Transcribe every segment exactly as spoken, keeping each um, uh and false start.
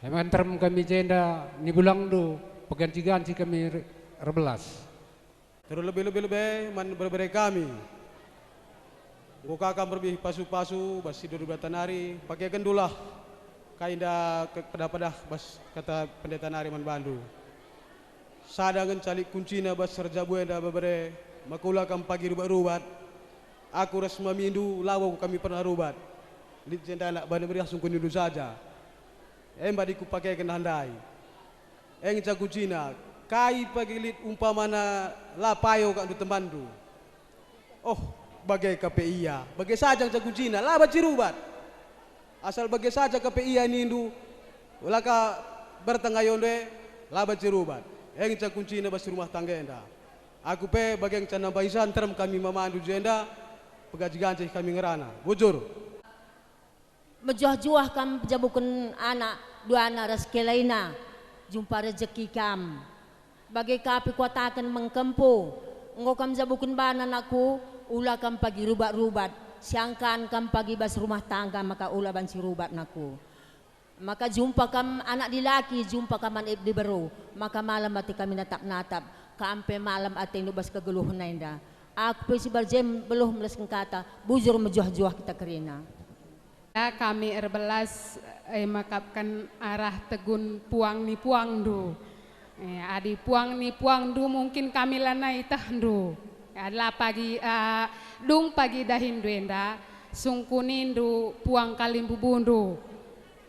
Ema nterem kami jenda ni bulangndu, peganci-ganci kami er-, erbelas. Terlebih-lebih lebe man bere-bere kami. Enggo ka kam erbih pasu-pasu bas si dua-dua nari, pakekenndulah kai enda ke-, pedah-pedah bas kata pendeta nari man bandu. Sada ngenca lit kuncina bas erjabu enda bebere, maka ula kam pagi rubat-rubat. Aku ras mamindu labo kami pernah rubat. Lit jenda anak bana meriah sungkunindu saja. Emba dikupakeken ndai. E ngenca kuncina, kai pagi lit umpamana la payo kakndu temanndu? Oh, bage ka pe ia, bage saja ngenca kuncina, la banci rubat. Asal bage saja ka pe ia nindu, la ka bertengayondu e, la banci rubat. E ngenca kuncina bas rumah tangga enda. Aku pe bage ngenca nambahi sa nterem kami mamandu jenda, peganci-ganci kami ngerana. Bujur. Mejuah-juah kam pejabuken anak duana ras kelaina, jumpa rejeki kam. Bage ka pe kuataken mengkempu, enggo kam jabuken bana anakku, ula kam pagi rubat-rubat, siangkan kam pagi bas rumah tangga maka ula banci rubat anakku. Maka jumpa kam anak dilaki, jumpa kam anak diberu, maka malem ate kami natap-natap, kam pe malem atendu bas kegeluhen enda. Aku pe si bage beluh melesken kata, bujur mejuah-juah kita kerina. Ya, kami erbelas, eh, mekapken arah tegun puang ni puangndu. Eh, adi puang ni puangndu mungkin kami lanai itehndu. Adi la pagi, eh, dung pagi dahinndu enda, sungkunindu puang kalimbubundu.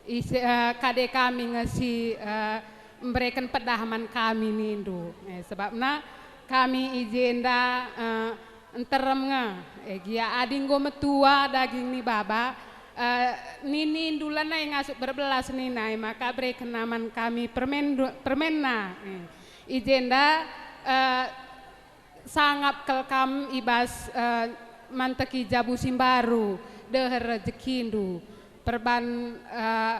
Ise, eh, kade kami nge si, eh, mbereken pedah man kami nindu. Eh, sebabna kami i jenda, eh, nterem nge. Eh, gia adi enggo metua daging ni baba, eh, ninindu lanai ngasup berbelas nina, e maka bereken man kami permen-, permenna. Eh, i jenda, eh, sangap kal kam i bas, eh, manteki jabu si mbaru, deher rejekindu. Perban, eh,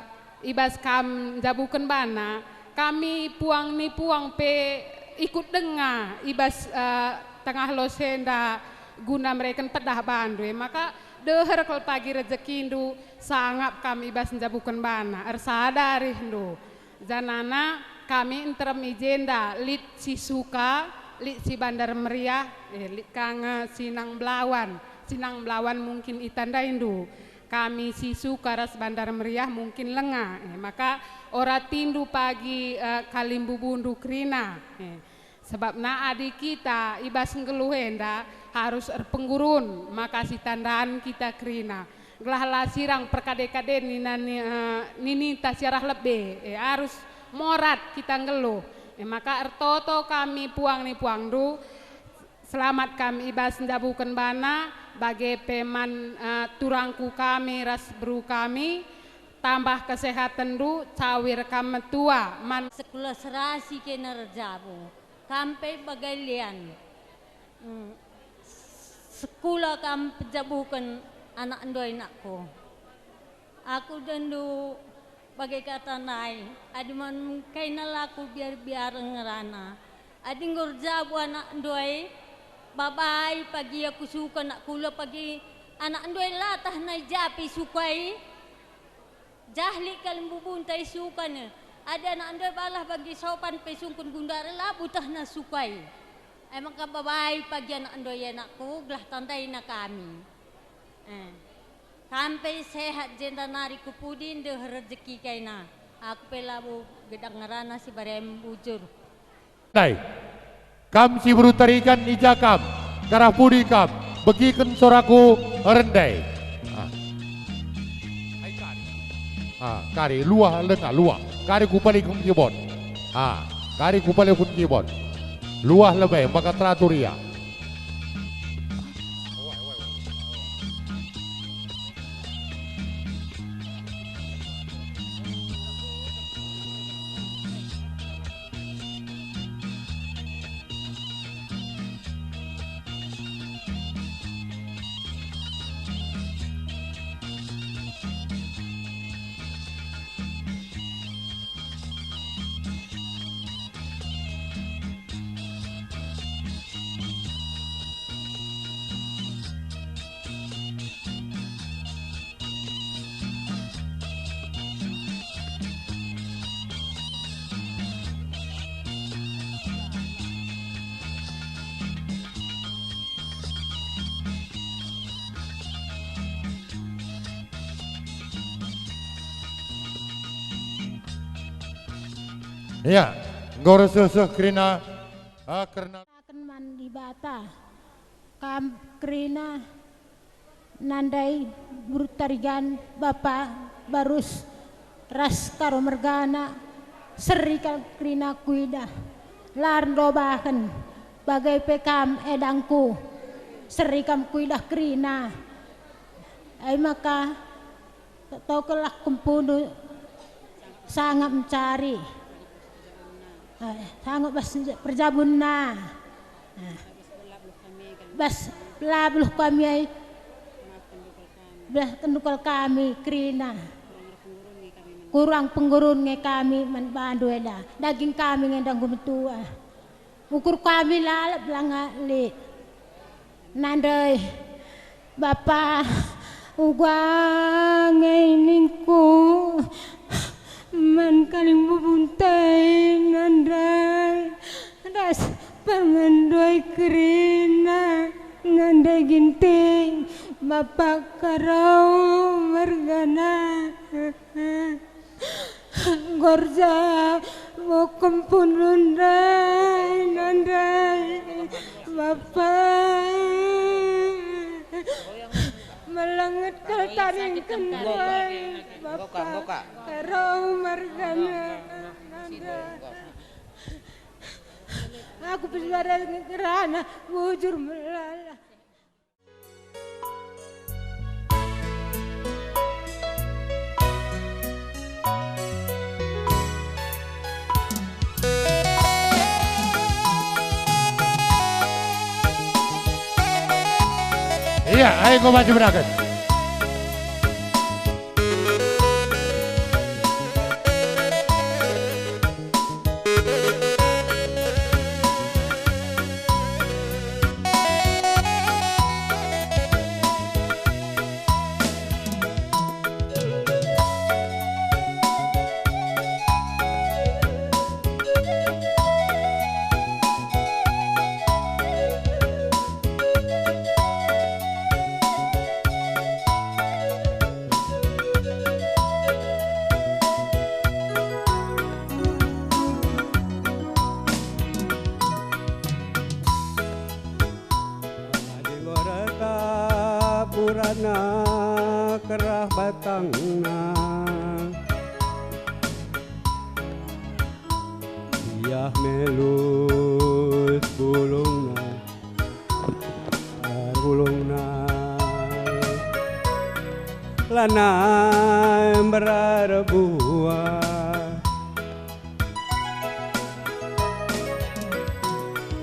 i bas kam njabuken bana, kami puang ni puang pe ikut denga i bas, eh, tengah los enda guna mereken pedah bandu. E maka deher kal pagi rejekindu, sangap kam i bas njabuken bana, ersada arihndu. Janana kami nterem i jenda, lit si Suka, lit si Bandar Meriah, eh, lit ka nge si nang Belawan. Si nang Belawan mungkin itandaindu. Kami si Suka ras Bandar Meriah mungkin lenga. Eh, maka oratindu pagi, eh, kalimbubundu kerina. Eh, Sebabna adi kita i bas nggeluh enda harus erpenggurun, maka sitandan kita kerina. Gelah la sirang perkade-kaden nina ni, eh, ninita si arah lebe, eh, arus morat kita nggeluh. Eh, maka ertoto kami puang ni puangndu, selamat kami i bas njabuken bana, bage pe man, eh, turangku kami ras beru kami, tambah kesehatenndu, cawir kam metua, man. Sekula serasi kena erjabu. Kam pe bagalian, mm, sekula kam pejabuken anak ndai nakku. Aku dendu bage kata nai, adi man kaina la kubiar-biar ngerana. Adi enggo erjabu anak ndai, babai pagi aku suka anak kula pagi anak ndai latah nai japi sukai. Jah lit kalimbubunta isukan e. Adi anak ndai balah bagi sopan pe sungkun gundari la butehna sukai. E maka babai pagi anak ndai anakku gelah tandaina kami. Eh. Kam pe sehat jenda nari ku pudi ndeh rejeki kaina. Aku pe labo gedang ngerana si barem bujur. Ndai. Kam si beru Tarigan, i ja kam, karah pudi kam, begiken soraku rendai. Ah. Ah, kari, luah lenga, luah. Kari kupaliken kibon. Ah, kari kupaliken kibon. Luah lebe, maka teratur ia. Ya, enggo ersuh-suh kerina, ah, kerna. Akan man Dibata, kam kerina nandai bertarigan bapa barus ras Karo mergana, seri kal kerina kuidah, la erdobahen, bage pe kam edangku, seri kam kuidah kerina. Ai maka, tokellah kempundu sangap mencari. Eh, sangap bas perjabunna. Eh, bas pelabuh kami ai. Bas kendukal kami kerina. Kurang penggurun nge kami man bandu enda. Daging kami nge ndanggu metua. Ukur kami lalap langa lit. Nandai, Bapa, uga nge ningku man kalimbubu nte nandai, ras permendoi kerina nandai Ginting, Bapa Karo mergana. Gorja, bokem pun rundai, nandai, Bapa. Melenget kal taringken kuai, Bapa. Karo mergana, nandai. Aku pesuara ngerana, bujur melala. Iya, ayo enggo maju berakhir. Adi enggo retap uratna kerah batangna, iah melus bulungna. Bulungna lanai mberar buah.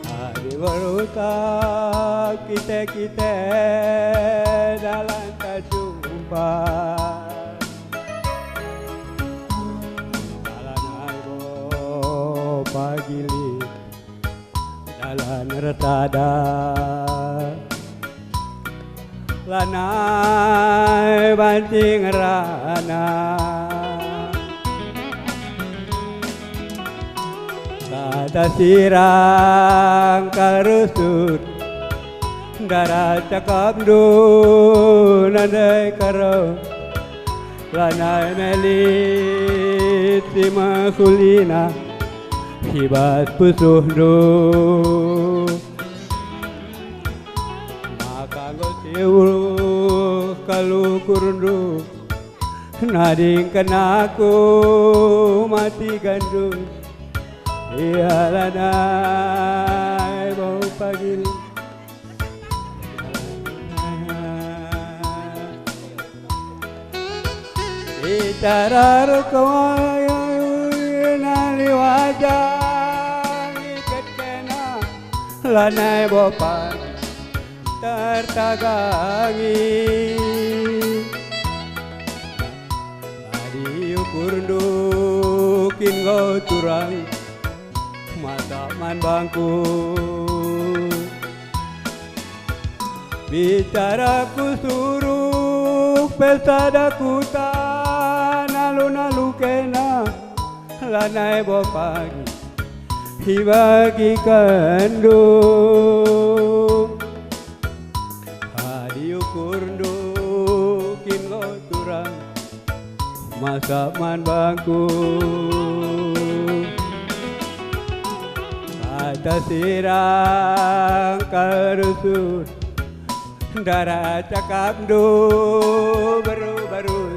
Adi berutak kite-kite dalan tajumpa. Dalan ai bo pagili. Dalan ertada lanai banci ngerana. Kata sirang kal rusut, darat cakapndu nandai Karo. Lanai melit si mehulina i bas pusuhndu. Maka enggo siuh kal ukurndu, nadingken aku mati gandum. Ia lanai bau pagil. Bicara rukun nali wajah iket kena lanai bopan tertagangi. Adi ukurndu kin enggo turang, masap man bangku. Bicara kusuruh pe sada kuta nalu-nalu kena, lanai bo pagi ibagikenndu. Adi ukurndu kin enggo turang, masap man bangku. Tasirang karusun, ndara cakapndu beru-beru,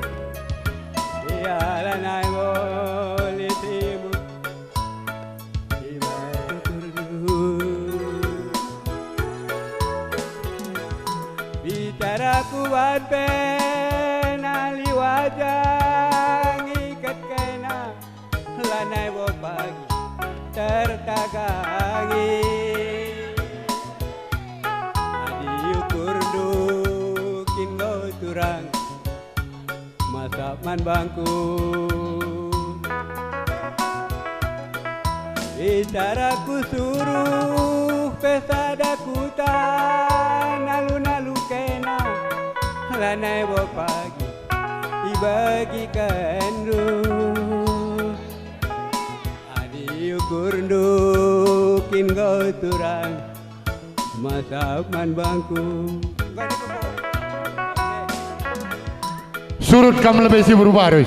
ia lanai nggo lisimu, i bas uturndu. Bicaraku bandu pe nali wajah ngiket kena, lanai bo pagi tertagangi. Adi ukurndu kin enggo turang, masap man bangku. Bicaraku suruh pe sada kuta, nalu-nalu kena, lanai bo pagi ibagikenndu. Adi ukurndu kin enggo turang, masap man bangku. Surut kam lebe si beru-beru.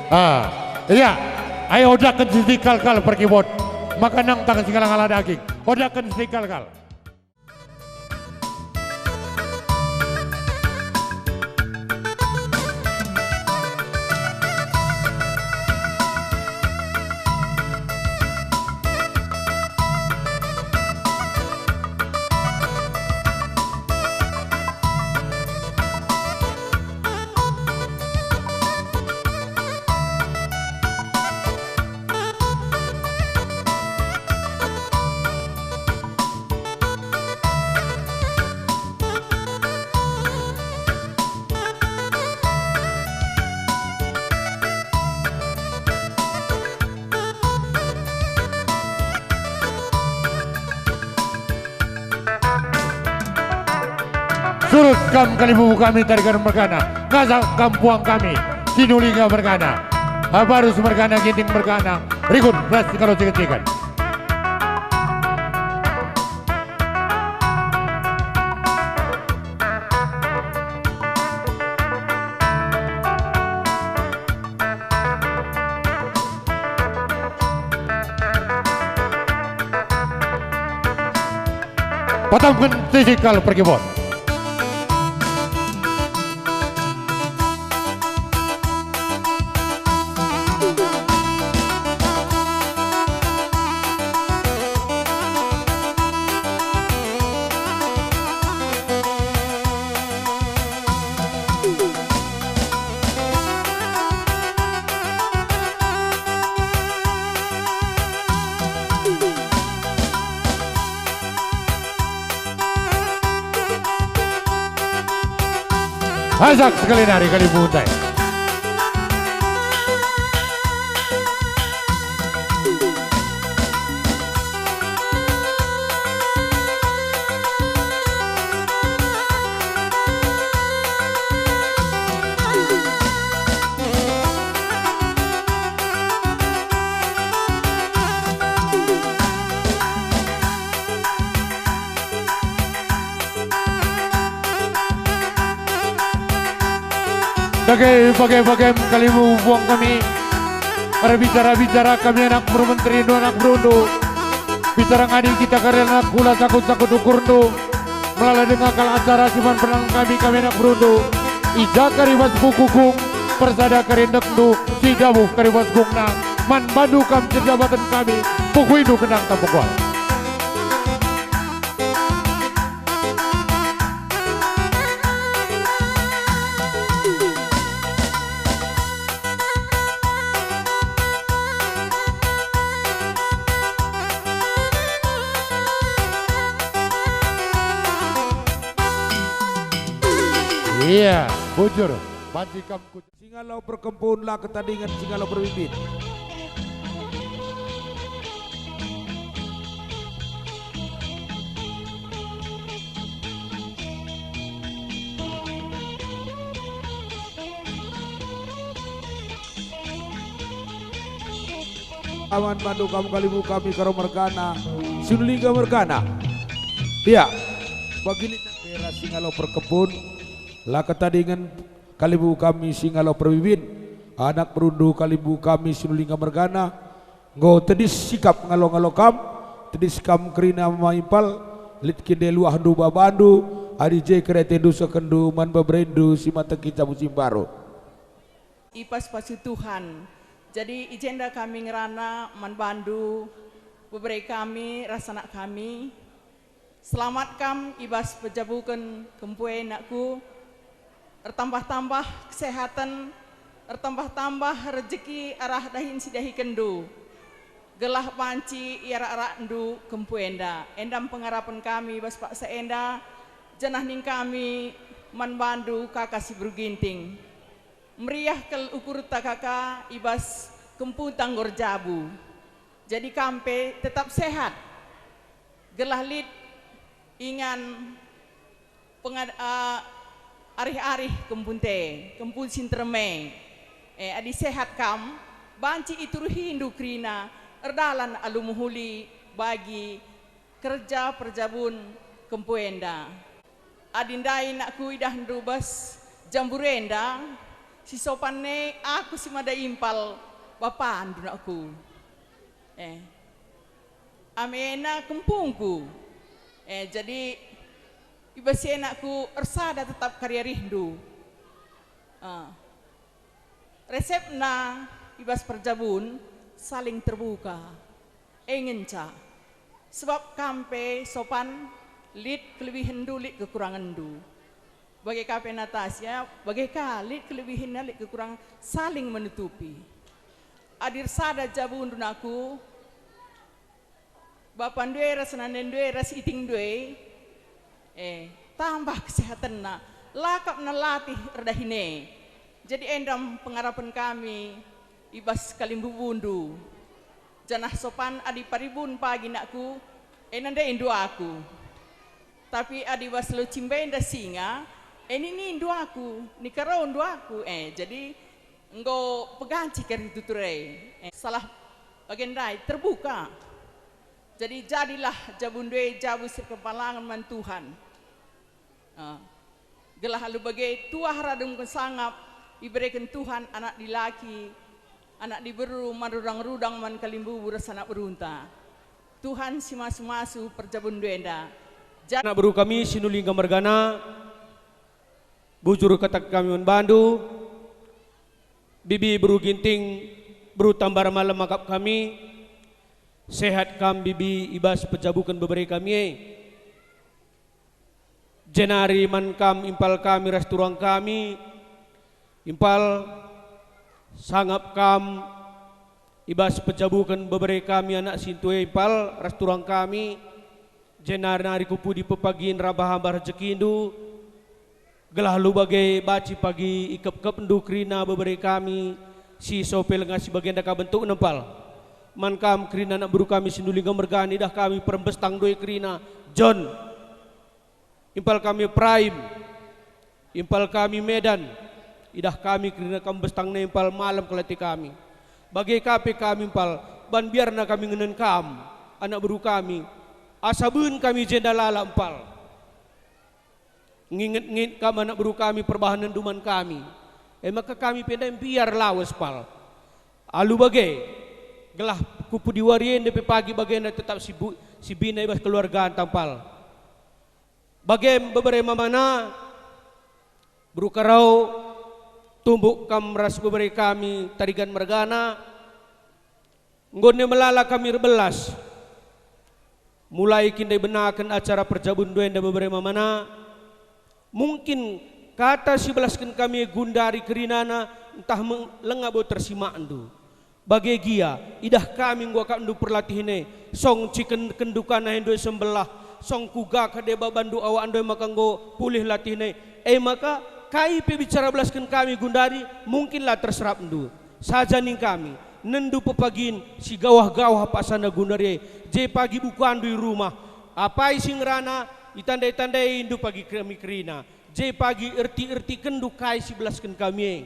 Ah, iya. Ayo odakken si kal-kal perkibot. Maka nang tangan si ngala-ngala daging. Odakken si kal-kal. Surut kam kalimbubu kami Tarigan mergana, ngasak kam puang kami Sinulinga mergana, Habarus mergana, Ginting mergana, rikut ras kalo ciken-ciken. Patamken sisi kal perkibot. Ngasak sekali nari kalimbubu ndai. Dage bage-bagem kalimbubu puang kami, erbicara-bicara kami anak beru menteri, anak berundu. Bicara ngadi kita kari anak kula, sakut-sakut ukurndu. Melala denga kal acara si man pernah kami, kami anak berundu. I ja kari bas kukukung, persada kari ndekndu, si dabuh kari bas gungna. Man bandu kam kejabaten kami, pukuindu kenang tampuk wal. Iya, bujur. Banci kam ku- Singalo perkempun la ketadingen, singalo perbimbin. Aman bandu kam kalimbubu kami Karo mergana, Sinulinga mergana. Iya, bagini era singalo perkempun, la ketadingen, kalimbubu kami singalo perbimbin, anak berundu kalimbubu kami Sinulinga mergana, enggo tedis sikap ngalo-ngalo kam, Tedis kam kerina maimpal, lit kin dai luahndu babandu, adi je keratendu sehkenndu man beberendu si mateki jabu si mbaru. I bas pasu Tuhan. Jadi i jenda kami ngerana man bandu, bebere kami ras anak kami. Selamat kam i bas pejabuken kempu e, nakku. Ertambah-tambah kesehaten, ertambah-tambah rejeki arah dahin si dahikenndu, gelah banci iarak-arakndu kempu enda. Enda me pengarapen kami bas paksa enda, janah ning kami man bandu kaka si beru Ginting. Meriah kal ukurta kaka i bas kempunta enggo erjabu. Jadi kam pe tetap sehat, gelah lit ingan pengad-, eh, arih-arih kempunta e, kempun si nterem e. Eh, adi sehat kam, banci ituruhindu kerina erdalan alu mehuli bagi kerja perjabun kempu enda. Adi ndai nakku idahndu bas jambur enda, si sopan e aku si mada impal bapandu nakku. Eh. Amena kempungku. Eh, jadi i bas e nakku ersada tetap kari arihndu. Ah. Resepna i bas perjabun saling terbuka. E ngenca. Sebab kam pe sopan, lit kelebihenndu, lit kekurangenndu. Bage ka pe Natasia, bage ka lit kelebihenna, lit kekurangen, saling menutupi. Adi ersada jabundu nakku, bapandu e ras nandendu e ras itingndu e, eh, tambah kesehatenna, la kap nalatih erdahin e. Jadi enda me pengarapen kami i bas kalimbubundu. Janah sopan adi paribun pagi nakku, e nandendu aku. Tapi adi bas lau cimbai nda singa, e ninindu aku, nikarondu aku, eh, jadi enggo peganci kari tutur e. Eh, salah bage ndai, terbuka. Jadi jadilah jabundu e jabu si erkempalangen man Tuhan. Ah. Gelah alu bage tuah rademken sangap ibereken Tuhan anak dilaki, anak diberu man rudang-rudang man kalimbubu ras anak berunta. Tuhan si masu-masu perjabundu enda. Ja- Anak beru kami si Nulingga mergana, bujur kataken kami man bandu, bibi beru Ginting, beru Tambar Malem akap kami, sehat kam bibi i bas pejabuken bebere kami e. Jenari man kam impal kami ras turang kami, impal sangap kam i bas pejabuken bebere kami anak sintua e impal ras turang kami, jenari nari ku pudi pe pagin rambah-rambah rejekindu, gelah alu bage banci pagi ikepkepndu kerina bebere kami si sope langa si bagenda ka bentukna impal. Man kam kerina anak beru kami si Nulingga mergana idah kami perembestang ndai kerina Jon. Impal kami Praim, impal kami Medan, idah kami kerina kam bestangna impal malem kelati kami. Bage ka pe kami impal, ban biarna kami ngenen kam, anak beru kami, asa ben kami jenda lalap impal. Nginget-nginget kam anak beru kami perbahanenndu man kami. E maka kami pe ndai mbiar lawes impal. Alu bage, gelah ku pudi wari enda pe pagi bagenda tetap sibu-, sibina i bas keluarganta impal. Bage bebere mamana, beru Karau, tumbuk kam ras bebere kami Tarigan mergana, enggo ne melala kami erbelas. Mulai kin ndai benaken acara perjabun ndai enda bebere mamana, mungkin kata si belasken kami gundari kerinana ntah me-, langa bo tersimakndu. Bage gia, idah kami enggo akapndu perlatihen e, song ciken-, kendu kanah enda sembellah, song kuga ka deba bandu awakndu e maka enggo pulih latihen e. E maka, kai pe bicara belasken kami gundari, mungkin la terserapndu. Saja ning kami, nendu pepagin si gawah-gawah paksana gundari e, je pagi bukandu i rumah. Apai si ngerana, itandai-tandaindu pagi kami kerina. Je pagi erti-ertikenndu kai si belasken kami e.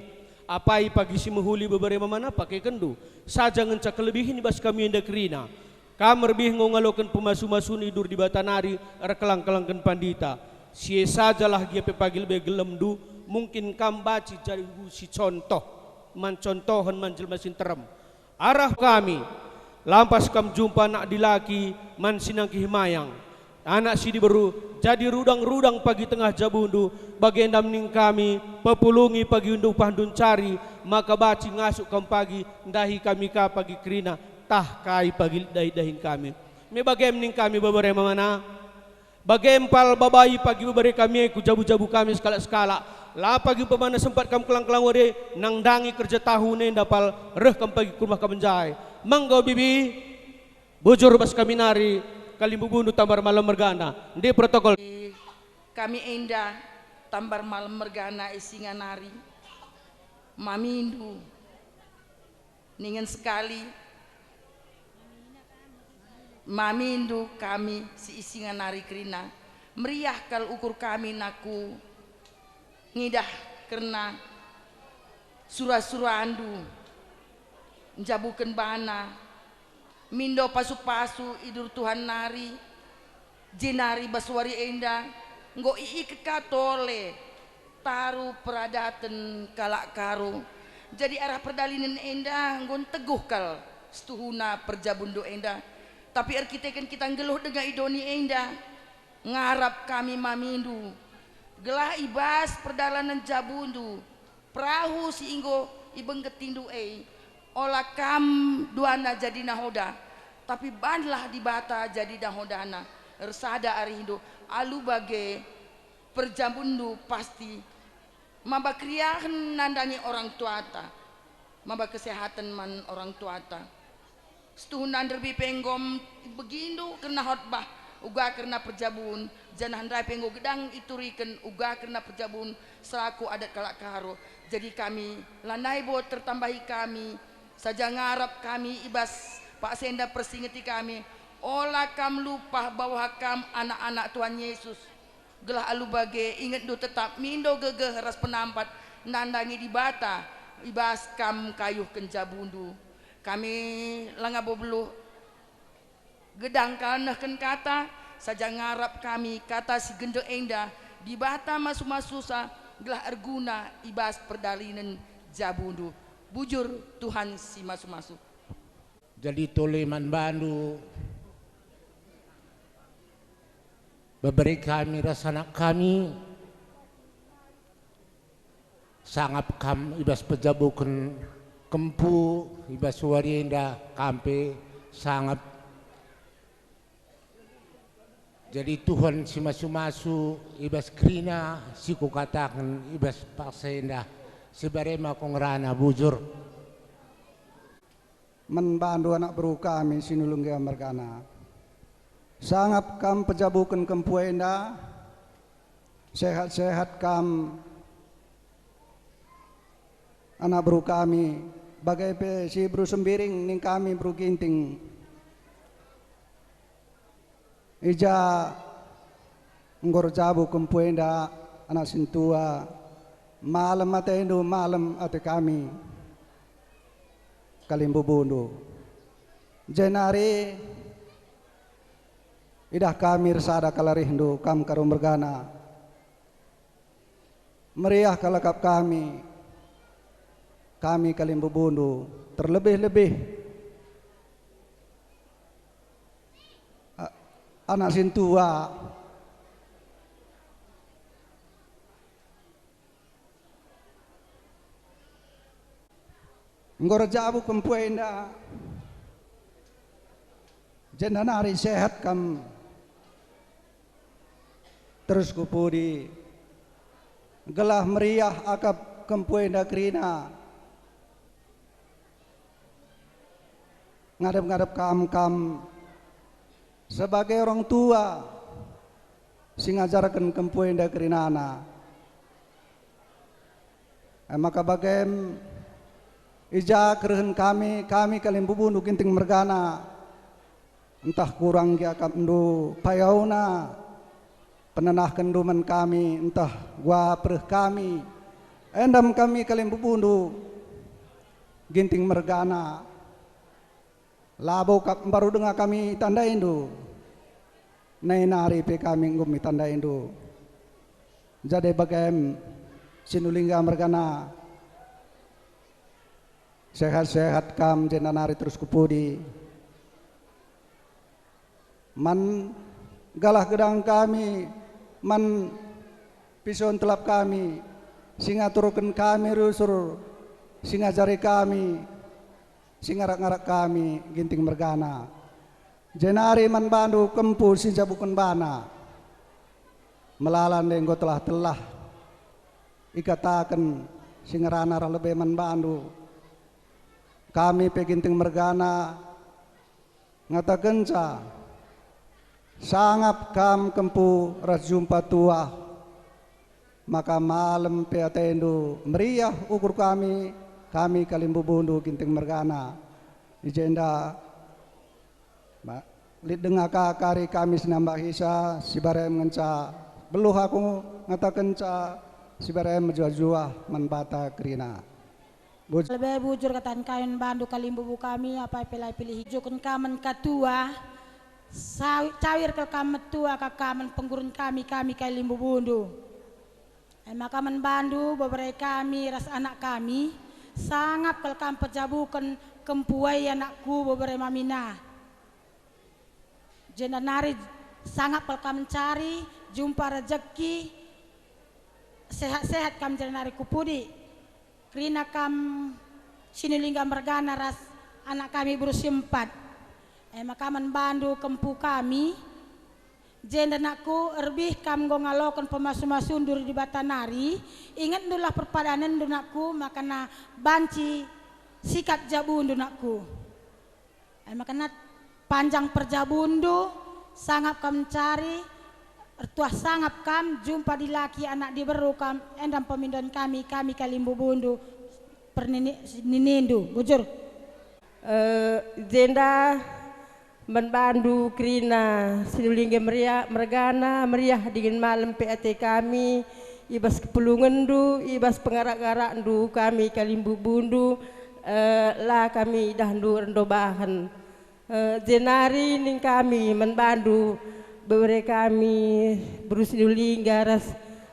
Apai pagi si mehuli bebere mamana pakekenndu, saja ngenca kelebihen i bas kami enda kerina. Kam erbih enggo ngaloken pemasu-masuna idur Dibata nari erkelang-kelangken pandita. Si e sajalah gia pe pagi lebe gelemndu, mungkin kam banci jadi si contoh, man contohen man jelma si nterem. Arah kami, Lampas kam jumpa anak dilaki man si nangkih mayang, anak si diberu, jadi rudang-rudang pagi tengah jabundu, bagenda ning kami, pepulungi pagi undu pahndu ncari, maka banci ngasup kam pagi, ndahi kami ka pagi kerina, tah kai pagi dahi-dahin kami. Me bagem ning kami bebere mamana. Bage mpal babai pagi bebere kami e ku jabu-jabu kami sekalak-sekalak. La pagi umpamana sempat kam kelang-kelang wari nandangi kerja tahu nenda pal reh kam pagi ku rumah kam njai. Manggo bibi, bujur bas kami nari, kalimbubundu Tambar Malem mergana. Ndi protokol? Kami enda Tambar Malem mergana e singa nari. Mamindu. Ningen sekali, mamindu kami si isinga nari kerina, meriah kal ukur kami naku ngidah kerna sura-surandu, njabuken bana, mindo pasu-pasu idur Tuhan nari, jenari bas wari enda enggo iikeka tole taru peradaten kalak Karo. Jadi arah perdalinen enda enggo nteguh kal setuhuna perjabundu enda. Tapi erkiteken kita nggeluh denga i doni enda, ngarap kami mamindu, gelah i bas perdalanen jabundu, perahu si enggo ibengketindu e, ola kam duana jadi nahoda, tapi banlah Dibata jadi nahodana, ersada arihndu, alu bage perjabunndu pasti maba keriahen nandangi orang tuata, maba kesehaten man orang tuata. Setuhuna nderbi pe enggo begindu kerna khotbah uga kerna perjabun, janah ndai pe enggo gedang ituriken uga kerna perjabun selaku adat kalak Karo. Jadi kami lanai bo tertambahi kami, saja ngarap kami i bas paksa enda persingeti kami, ola kam lupah bahwa kam anak-anak Tuhan Yesus. Gelah alu bage, ingetndu tetap mindo gegeh ras penampat nandangi Dibata i bas kam kayuhken jabundu. Kami langa bo beluh gedang kal nehken kata, saja ngarap kami kata si gende enda Dibata masu-masusa gelah erguna i bas perdalinen jabundu. Bujur Tuhan si masu-masu. Jadi tole man bandu, bebere kami ras anak kami, sangap kam i bas pejabuken kempu i bas wari enda, kam pe sangap. Jadi Tuhan si masu-masu i bas kerina si kukataken i bas paksa enda, si bere maka ngerana bujur. Man bandu anak beru kami si nulung gia mergana. Sangap kam pejabuken kempu enda, sehat-sehat kam anak beru kami, bage pe si beru Sembiring ning kami beru Ginting. I ja enggo erjabu kempu enda anak sintua, malem atendu, malem ate kami, kalimbubundu. Jenari idah kami ersada kal arihndu, kam Karo mergana. Meriah kal akap kami, kami kalimbubundu, terlebih-lebih a-, anak sintua. Enggo erjabu kempu enda, jenda nari sehat kam terus ku pudi, gelah meriah akap kempu enda kerina. Ngadep-ngadep kam, kam sebagai orang tua si ngajarken kempu enda kerinana. E maka bagem, i ja kerehen kami, kami kalimbubundu Ginting mergana, ntah kurang gia akapndu payauna, penenahkenndu man kami, ntah guap reh kami, endam kami kalimbubundu Ginting mergana. Labo kap mbaru denga kami itandaindu, nai nari pe kami enggo itandaindu. Jadi bagem, Sinulingga mergana, sehat-sehat kam jenda nari terus ku pudi. Man galah gedang kami, man pison telap kami, si ngaturken kami rusur, si ngajari kami, si ngarak-ngarak kami, Ginting mergana. Jenari man bandu kempu si njabuken bana. Melala nde enggo telah-telah ikataken si ngerana reh lebe man bandu. Kami pe Ginting mergana ngatakenca, sangap kam kempu ras jumpa tuah, maka malem pe atendu meriah ukur kami, kami kalimbubundu Ginting mergana. I jenda, ma-, lit denga ka kari kami si nambahisa, si barem ngenca beluh aku ngatakenca, si barem mejuah-juah man bata kerina. Bujur. Lebe bujur kataken kami man bandu kalimbubu kami, apai pe la ipilih ijuken ka man katua, sawi-, cawir kal kam metua ka, ka man pengguren kami, kami kalimbubundu. E maka man bandu, bebere kami ras anak kami, sangap kal kam pejabuken kempu e anakku bebere mamina. Jenda nari sangap kal kam mencari jumpa rejeki, sehat-sehat kam jenda nari ku pudi. Kerina kam Sinulingga mergana ras anak kami beru si empat. E maka man bandu kempu kami, jenda nakku, erbih kam enggo ngaloken pemasu-masundu ri Dibata nari, ingetndulah perpadanenndu nakku, maka na banci sikap jabundu nakku. E maka na panjang perjabundu, sangap kam mencari, ertuah sangap kam, jumpa dilaki anak diberu kam, enda pemindon kami, kami kalimbubundu, pernini-, ninindu, bujur. Eh, jenda man bandu kerina Sinulingga meria-, mergana, meriah dingen malem pe ate kami, i bas kepulungenndu, i bas pengarak-ngarakndu kami kalimbubundu, eh, la kami idahndu erndobahen. Eh, jenari ning kami man bandu, bebere kami, beru Sinulingga ras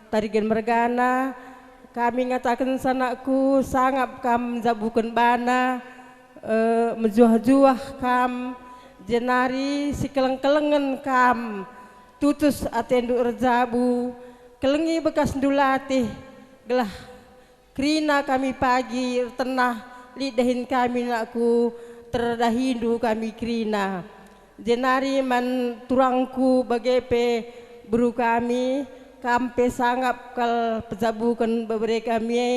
Tarigan mergana, kami ngatakenca nakku, sangap kam njabuken bana, eh, mejuah-juah kam, jenari sikeleng-kelengen kam, tutus atendu erjabu, kelengi bekasndu latih, gelah kerina kami pagi ertenah, lit dahin kami nakku, terdahindu kami kerina. Jenari man turangku bage pe beru kami, kam pe sangap kal pejabuken bebere kami e,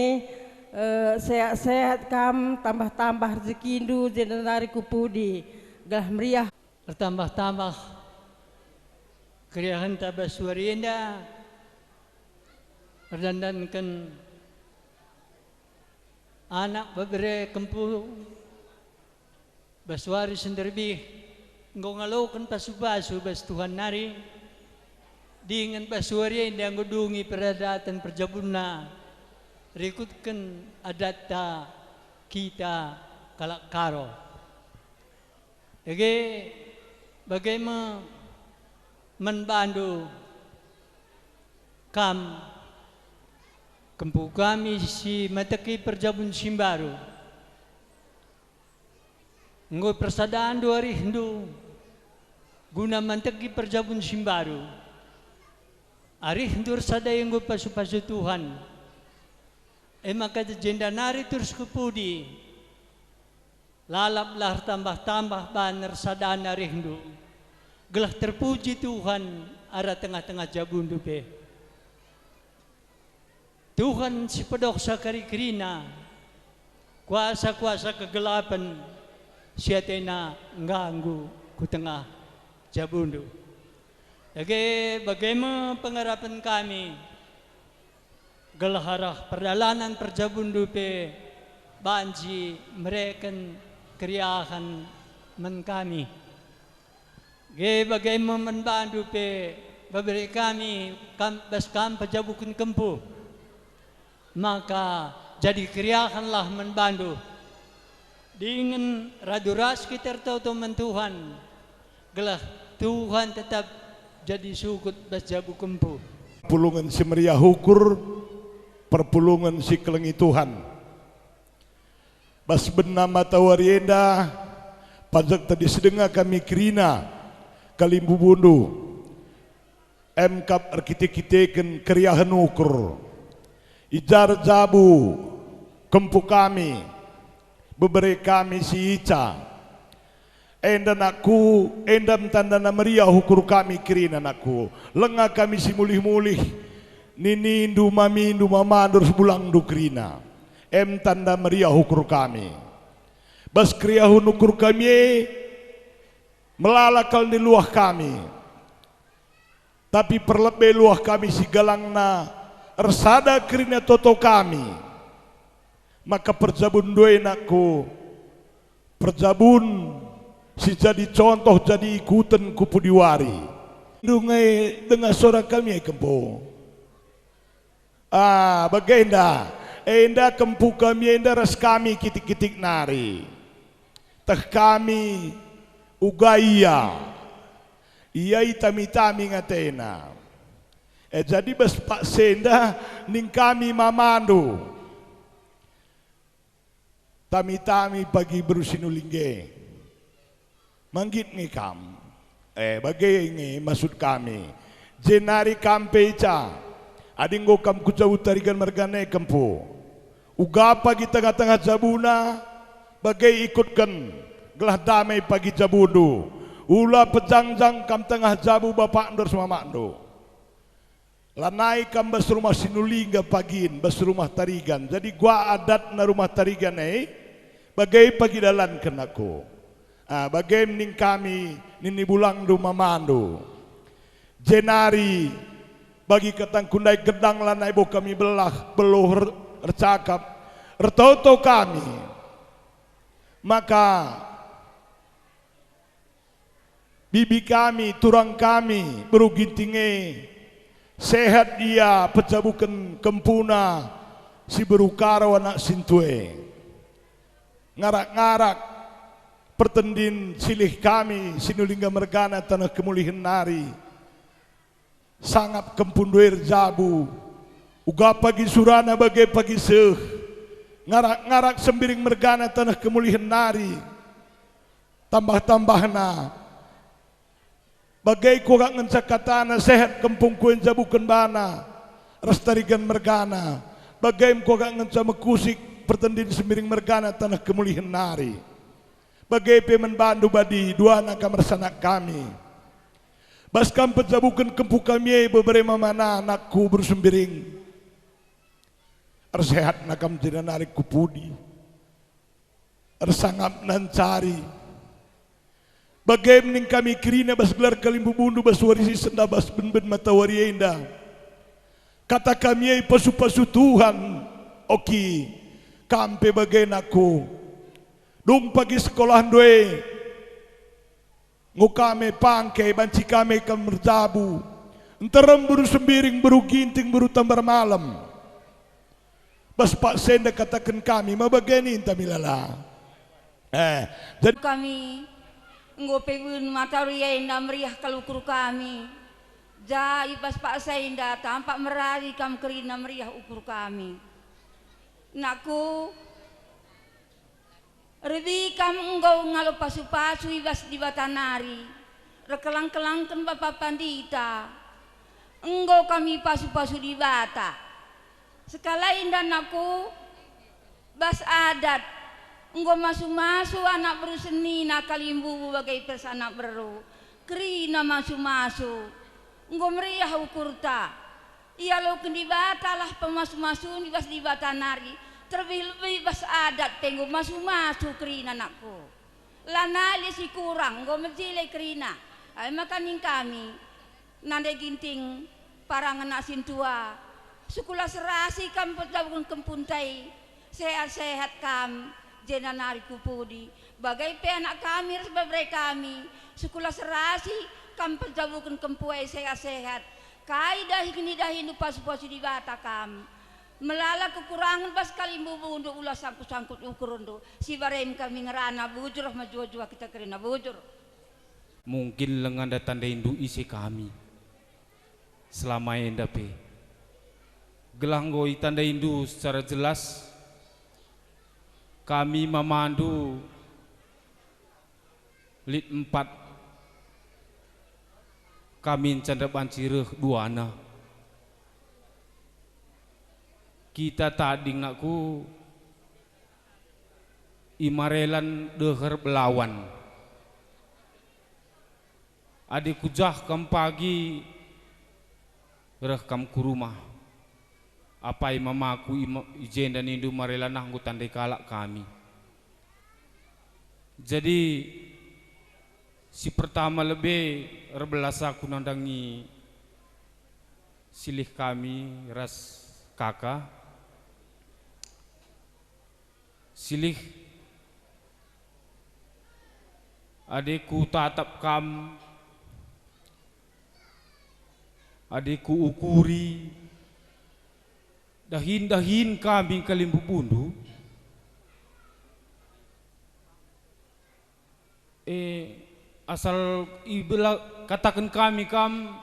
eh, sehat-sehat kam, tambah-tambah rejekindu, jenari ku pudi, gelah meriah. Ertambah-tambah keriahenta bas wari enda, erdandanken anak bebere kempu, bas wari si nderbih enggo ngaloken pasu-pasu bas Tuhan nari, dingen bas wari enda enggo dungi peradaten perjabunna rikutken adatta kita kalak Karo. Dage, bage me man bandu kam, kempu kami si mateki perjabun si mbaru. Enggo persadandu arihndu guna manteki perjabun si mbaru. Arihndu ersada enggo pasu-pasu Tuhan. E maka jenda nari terus ku pudi. Lalaplah ertambah-tambah ban ersadana arihndu, gelah terpuji Tuhan arah tengah-tengah jabundu pe. Tuhan si pedoksa kari kerina, kuasa-kuasa kegelapen si atena ngganggu ku tengah jabundu. Dage, bage me pengarapen kami, gelah arah perdalanen perjabunndu pe banci mereken keriahen man kami. Ge bage me man bandu pe bebere kami kam, bas kam pejabuken kempu. Maka jadi keriahenlah man bandu. Dingen radu ras kita ertoto man Tuhan, gelah Tuhan tetap jadi sukut bas jabu kempu. Pulungen si meriah ukur, perpulungen si kelengi Tuhan. Bas bena matawari enda, pajek tedis denga kami kerina, Kalimbubundu, emkap erkite-kiteken keriahen ukur. I jar jabu kempu kami, bebere kami si ica. Enda nakku, enda me tandana meriah ukur kami kerina nakku. Lenga kami si mulih-mulih, ninindu, mamindu, mamandu ras bulangndu kerina. Em tanda meriah ukur kami. Bas keriahen ukur kami e, melala kal nde luah kami, tapi perlebe luah kami si galangna ersada kerina toto kami. Maka perjabunndu e nakku, perjabun si jadi contoh, jadi ikuten ku pudi wari. Ndunge denga sora kami e kempu. Ah, bagenda. Enda kempu kami enda ras kami kitik-kitik nari. Teh kami uga ia. Ia itami-tami nge atena. E jadi bas paksa enda ning kami mamandu. Tami-tami pagi beru Sinulingge. Manggit nge kam. Eh, bage nge maksud kami. Jenari kam pe ica. Adi enggo kam ku jabu Tarigan mergana e kempu, uga pagi tengah-tengah jabuna, bage ikutken, gelah dame pagi jabundu. Ula pejangjang kam tengah jabu bapakndu ras mamakndu. Lanai kam bas rumah Sinulingga pagin, bas rumah Tarigan. Jadi gua adatna rumah Tarigan e, bage pagi dalanken aku. Ah, bage ning kami nini bulangndu mamandu. Jenari bagi katangku ndai gedang lanai bo kami belah, beluh er-, ercakap, ertoto kami. Maka bibi kami, turang kami, beru Ginting e, sehat ia pejabuken kempuna si beru Karo anak Sintu e. Ngarak-ngarak pertendin silih kami Sinulingga mergana taneh kemulihen nari. Sangap kempundu e erjabu, uga pagi surana bage pagi seh, ngarak-ngarak Sembiring mergana taneh kemulihen nari. Tambah-tambahna, bage kuakap ngenca katana sehat kempungku e njabuken bana ras Tarigan mergana, bage me kuakap ngenca mekusik pertendin Sembiring mergana taneh kemulihen nari. Bage pe man bandu Badi, duana kam ersanak kami. Bas kam pejabuken kempu kami e bebere mamana anakku beru Sembiring. Ersehatna kam jenari ku pudi. Ersangapna ncari. Bage me ning kami kerina bas gelar kalimbubundu bas wari si sendah bas ben-ben matawari enda. Kata kami e pasu-pasu Tuhan, oki, kam pe bage nakku. Dung pagi sekolahndu e, enggo kami pangke, banci kami kam erjabu. Nterem beru Sembiring, beru Ginting, beru Tambar Malem. Bas paksa enda kataken kami, ma bage ninta milala. Eh, jadi kami enggo pe ben matawari enda meriah kal ukur kami. Ja i bas paksa enda tampak merari kam kerina meriah ukur kami. Nakku, rebi kam enggo ngalo pasu-pasu i bas Dibata nari, erkelang-kelangken Bapa Pandita. Enggo kami pasu-pasu Dibata. Sekalai enda nakku, bas adat, enggo masu-masu anak beru senina kalimbubu bage pe ras anak beru. Kerina masu-masu, enggo meriah ukurta. Ialoken Dibata lah pemasu-masun i bas Dibata nari, terlebih-lebih bas adat pe enggo masu-masu kerina nakku. Lanai lit si kurang, enggo mejile kerina. Ai maka ning kami, nande Ginting, parangen anak sintua, sekulah serasi kam pejabuken kempunta i, sehat-sehat kam, jenari ku pudi. Bage pe anak kami ras bebere kami, sekulah serasi kam pejabuken kempu e sehat-sehat. Kai dahi kinidahindu pasu-pasu Dibata kam. Melala kekurangen bas kalimbubundu, ula sangkut-sangkut ukurndu, si barem kami ngerana bujur ras mejuah-juah kita kerina bujur. Mungkin lenganda tandaindu ise kami selama enda pe. Gelah enggo itandaindu secara jelas, kami mamandu lit empat. Kami ncanda banci reh duana. Kita tading, nakku, i Marelan deher Belawan. Adi kujah kam pagi, reh kam ku rumah. Apai mamaku i ma-, i jenda nindu Marelan, nah, enggo tandai kalak kami. Jadi, si pertama lebe erbelas aku nandangi silih kami ras kaka. Silih, adi kutatap kam, adi kuukuri, dahin-dahin kami kalimbubundu, e, asal ibela-, kataken kami kam,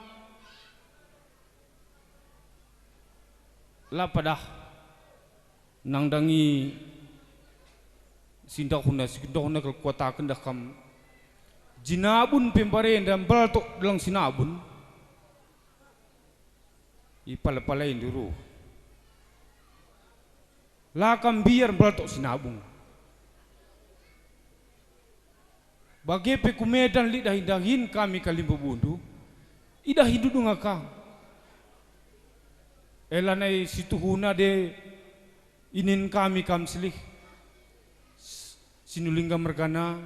la padah nandangi si ndauhna, si ndauhna kal kuataken dah kam. Jinabun pe mbarenda mbeltok deleng sinabun. Ipala-palaindu ruh. La kam mbiar mbeltok sinabung. Bage pe ku Medan lit dahin-dahin kami kalimbubundu, idahindu denga kam. E, lanai situhuna de inin kami kam silih, s-, Sinulingga mergana,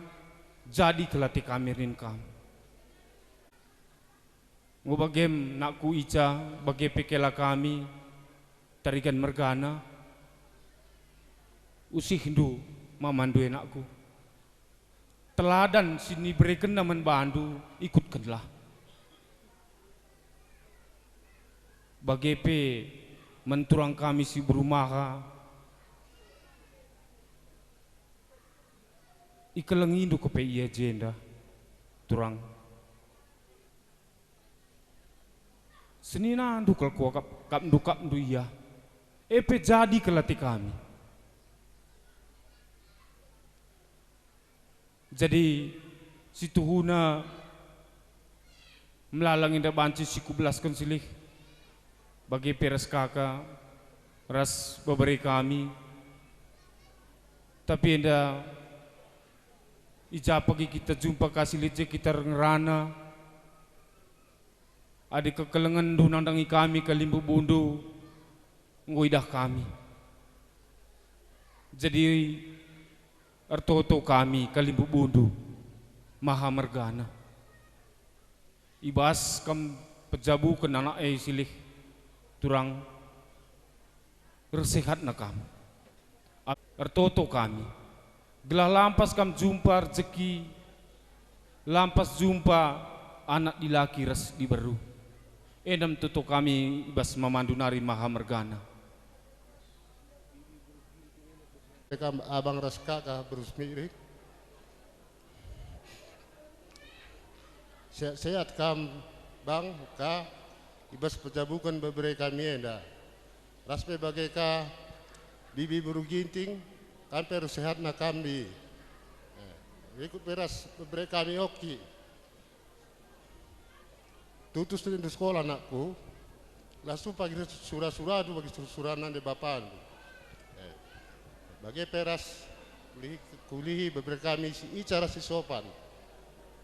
jadi kel ate kami nin kam. Enggo bagem, nakku Ica, bage pe kela kami, Tarigan mergana, usihndu mamandu e, nakku. Teladan si niberekenna man bandu ikutkenlah. Bage pe man turang kami si beru Maha, ikelengindu kepe ia jenda, turang. Seninandu kal kuakap-, kapndu-kapndu ia, e pe jadi kel ate kami. Jadi, situhuna melala nge enda banci si kubelasken silih, bage pe ras kaka, ras bebere kami. Tapi enda, i ja pagi kita jumpa ka si lit je kita ngerana. Adi kekelengenndu nandangi kami kalimbubundu, enggo idah kami. Jadi, ertoto kami kalimbubundu, Maha mergana. I bas kam pejabuken anak e silih, turang, ersehatna kam. Ertoto kami, gelah lampas kam jumpa rejeki, lampas jumpa anak dilaki ras diberu. Enda me toto kami i bas mamandu nari Maha mergana. Kam abang ras kaka beru Semirik. Sehat-sehat kam, Bang, ka, i bas pejabuken bebere kami enda. Ras pe bage ka, Bibi beru Ginting, kam pe ersehatna kam, Bi. Eh, ikut pe ras bebere kami Oki. Tutus telindu sekolah, nakku. Langsung pagi sura-surandu bagi sura-sura nande bapandu. Eh, bage pe ras kulihi, kulihi bebere kami si Ica ras si Sopan.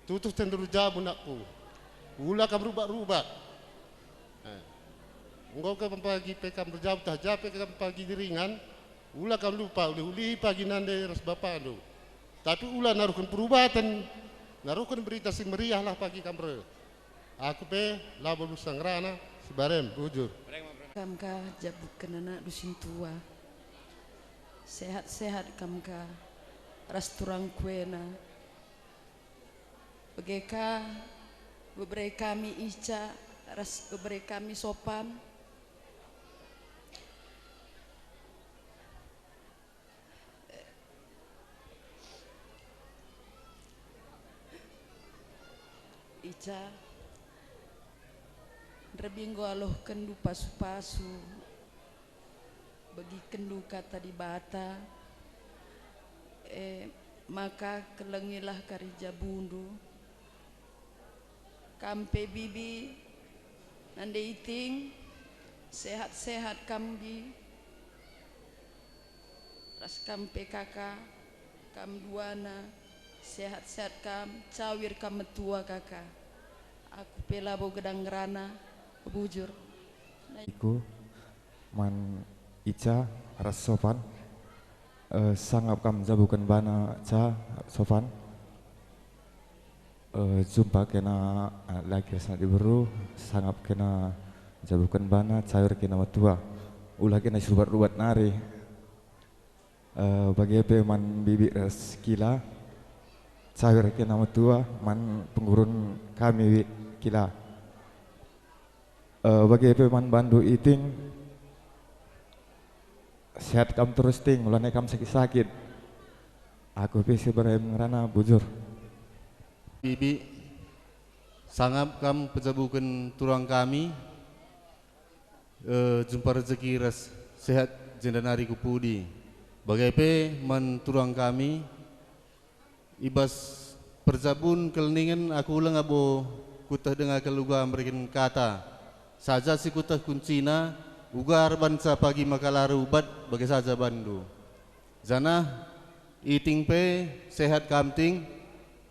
Tutus telindu jabu, nakku. Ula kam rubak-rubak. Eh, enggo kam pagi pe kam erjabu tah ja pe kam pagi ringan, ula kam lupa ulih-ulihi pagi nande ras bapandu. Tapi ula naruhken perubaten, naruhken berita si meriahlah pagi kam reh. Aku pe labo lusa ngerana, si barem, bujur. Kam ka jabuken anakndu sintua. Sehat-sehat kam ka ras turangku ena. Bage ka bebere kami Ica ras bebere kami Sopan. Ica, nderbi enggo alohkenndu pasu-pasu, begikenndu Kata Dibata, e maka kelengilah kari jabundu. Kam pe bibi, nande Iting, sehat-sehat kam, Bi. Ras kam pe kaka, kam duana, sehat-sehat kam, cawir kam metua kaka. Aku pe labo gedang ngerana, bujur. Iku man Ica ras Sopan, eh, sangap kam jabuken bana Ca, Sopan. Eh, jumpa kena, eh, laki ras anak diberu, sangap kena jabuken bana, cawir kena metua. Ulah kena sirubat-rubat nari. Eh, bage pe man Bibi ras Kila, cawir kena metua man penggurun kami, Wi, Kila. Eh, bage pe man bandu Iting, sehat kam terus, Ting, ulah nai kam sakit-sakit. Aku pe si Ibrahim ngerana, bujur. Bibi, sangap kam pejabuken turang kami, eh, jumpa rejeki ras sehat jenda nari ku pudi. Bage pe man turang kami, i bas perjabun keleningen aku langa bo kueteh denga kal uga mereken kata. Saja si kueteh kuncina, uga erbanca pagi maka la rubat bage saja bandu. Janah Iting pe sehat kam, Ting,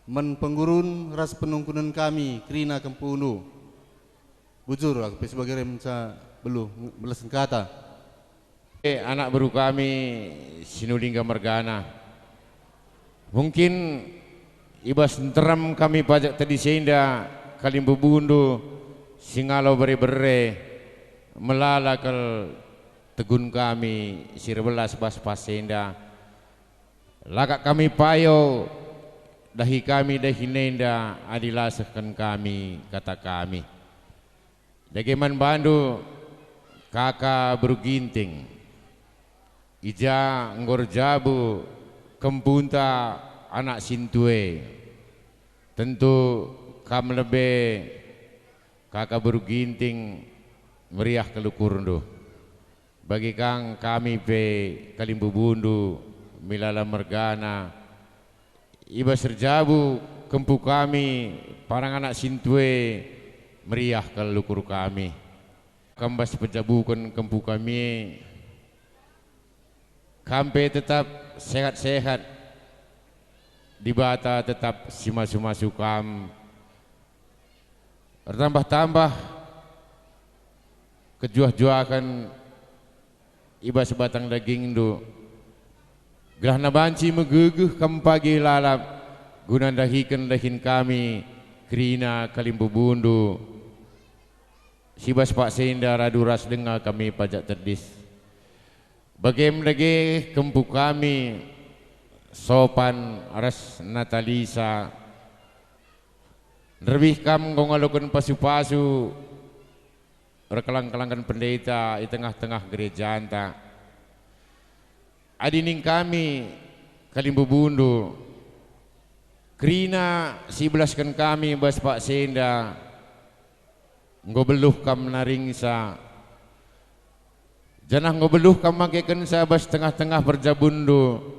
man penggurun ras penungkunen kami kerina kempundu. Bujur, aku pe si bage remca beluh nge-, melesken kata. Eh, anak beru kami Sinulingga mergana. Mungkin i bas nterem kami pajak tedis enda kalimbubundu si ngalo bere-bere, melala kal tegun kami si erbelas bas pas enda. La ka kami payo, dahi kami dahin enda adi la sehken kami kata kami. Dage man bandu, kaka beru Ginting, i ja enggo erjabu kempunta anak sintue. Tentu kam lebe, kaka beru Ginting, meriah kal ukurndu. Bage kang kami pe kalimbubundu Milala mergana, i bas erjabu kempu kami parang anak sintue, meriah kal ukur kami. Kam bas pejabuken kempu kami e, kam pe tetap sehat-sehat, Dibata tetap si masu-masu kam. Ertambah-tambah kejuah-juahen i bas batang dagingndu, gelahna banci megegeh kam pagi lalap guna ndahiken dahin kami kerina kalimbubundu si bas paksa enda radu ras denga kami pajak tedis. Bage me dage kempu kami, Sopan ras Natalisa, nderbih kam enggo ngaloken pasu-pasu erkelang-kelangken pendeta i tengah-tengah gerejanta. Adi ning kami kalimbubundu, kerina si ibelasken kami bas paksa enda, enggo beluh kam naringsa, janah enggo beluh kam makekensa bas tengah-tengah perjabunndu.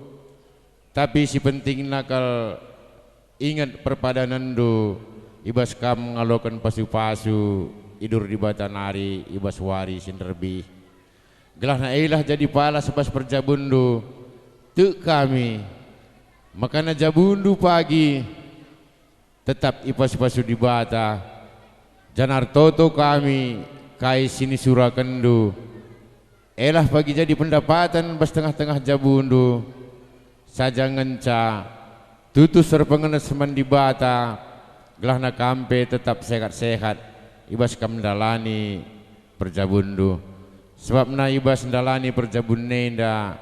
Tapi si pentingna kal, inget perpadanenndu i bas kam ngaloken pasu-pasu i dur Dibata nari i bas wari si nderbih. Gelahna elah jadi palas bas perjabunndu. Tek kami, makana jabundu pagi tetap ipasu-pasu Dibata, janah ertoto kami kai si nisurakenndu. Elah pagi jadi pendapaten bas tengah-tengah jabundu, saja ngenca tutus erpengenes man Dibata, gelahna kam pe tetap sehat-sehat i bas kam ndalani perjabunndu. Sebabna i bas ndalani perjabun enda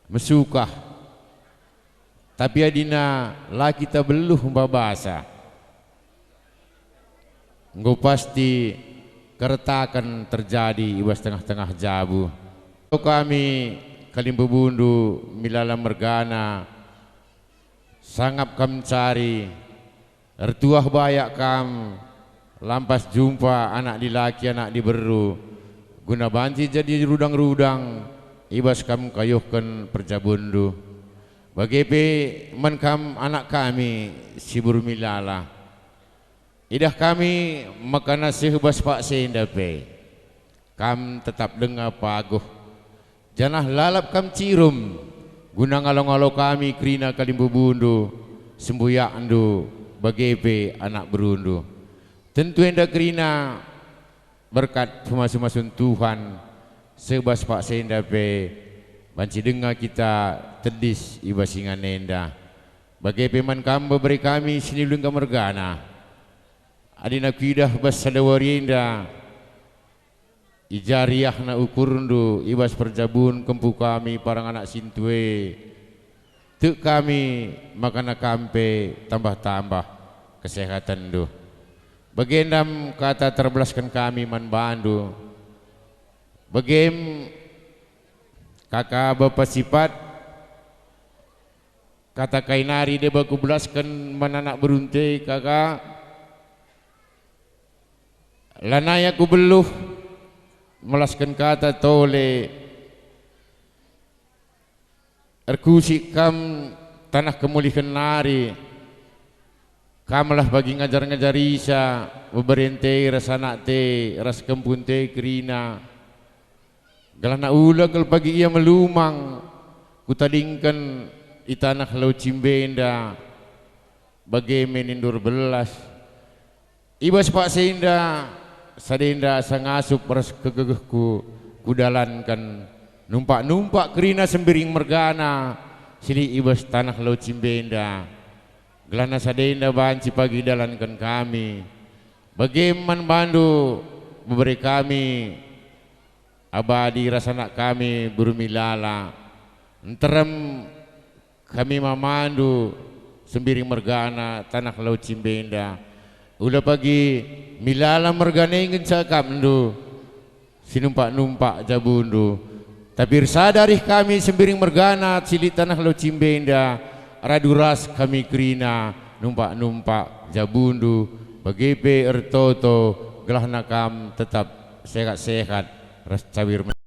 mesukah. Tapi adina la kita beluh mbabasa, enggo pasti keretaken terjadi i bas tengah-tengah jabu. Kami kalimbubundu Milala mergana, sangap kam cari, ertuah bayak kam, lampas jumpa anak dilaki anak diberu, guna banci jadi rudang-rudang i bas kam kayuhken perjabunndu. Bage pe man kam anak kami si beru Milala. Idah kami maka seh bas paksa enda pe, kam tetap denga paguh, janah lalap kam cirum, guna ngalo-ngalo kami kerina kalimbubundu, sembuyakndu, bage pe anak berundu. Tentu enda kerina berkat pemasu-masun Tuhan, seh bas paksa enda pe banci denga kita tedis i bas ingan enda. Bage pe man kam bebere kami si niulingka mergana. Adi na kuidah bas sada wari enda, i ja riahna ukurndu i bas perjabun kempu kami parang anak sintua e, tek kami maka kam pe tambah-tambah kesehatenndu. Bage ndam kata terbelasken kami man bandu. Bagem kaka bapa sipat, kata kai nari deba kubelasken man anak berunta e kaka, lanai aku beluh melasken kata tole. Erkusik kam taneh kemulihen nari, kamlah bagi ngajar-ngajarisa beberenta e ras anakta e ras kempunta e kerina. Gelahna ula kal pagi ia melumang kutadingken i taneh lau Cimbe enda, bage me nindu erbelas. I bas paksa enda, sada enda asa ngasup ras kegegehku kudalanken, numpak-numpak kerina sembiring mergana si lit i bas taneh lau Cimbe enda. Gelahna sada enda banci pagi idalanken kami. Bage man bandu bebere kami, Abadi ras anak kami beru Milala. Nterem kami mamandu sembiring mergana taneh lau Cimbe enda. Ula pagi Milala mergana e ngenca akapndu si numpak-numpak jabundu. Tapi ersada arih kami sembiring mergana si lit taneh lau Cimbe enda, radu ras kami kerina numpak-numpak jabundu, bage pe ertoto gelahna kam tetap sehat-sehat ras cawir.